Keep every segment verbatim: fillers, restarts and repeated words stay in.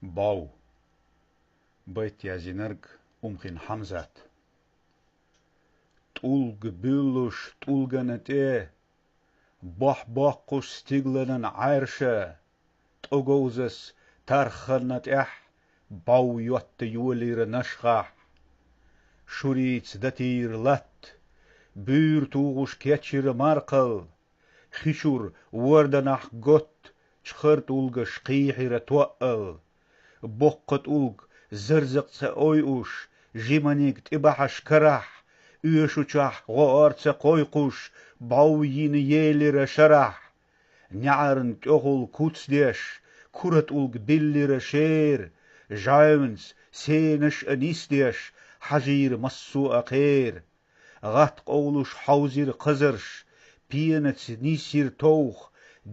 Бов. Байт язйинарг Умхин Хьамзат. ТӀулг буьллуш тӀулгана тӀе, бохь боккхуш стигланан Ӏаьрша, тӀоговзас тархханна тӀехь, бов йотта йолийра нашхахь. Шурийца датийра латта, буьйр тухуш кечйира маркхал, хи чура ворданахь готта чхар тӀулгаш кхийхьира тоъал. Боккха тӀулг зарзакъ ца ойуш, жиманиг тӀебахьаш карахь, оьшучохь гӀо орца кхойкхуш, бов йина елира шарахь. НеӀарна тӀехула куц деш, кура тӀулг биллира шера, жӀаьвнца сенаш а нисдеш, хьажийра массо а кхера. ГӀат къовлуш хьовзийра кхазарш, пенаца нисйира товх,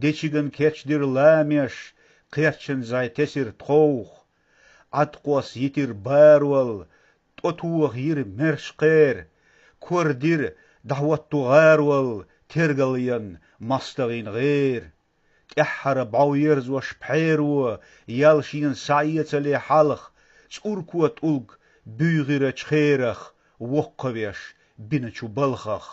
дечиган кечдира ламеш, кхерчан зӀай тесира тховх. Ӏадкъос йитира барвал, тӀотохийра мерш кхера, кор дира дӀахӀотту гӀарвал, тергалъян мостагӀийн гӀера. ТӀаьххьара бов ерзош пхьеро, ял шена схьаэцале хьалха, цӀурко тӀулг буьйгӀира чхерах, воккхавеш биначу балхах.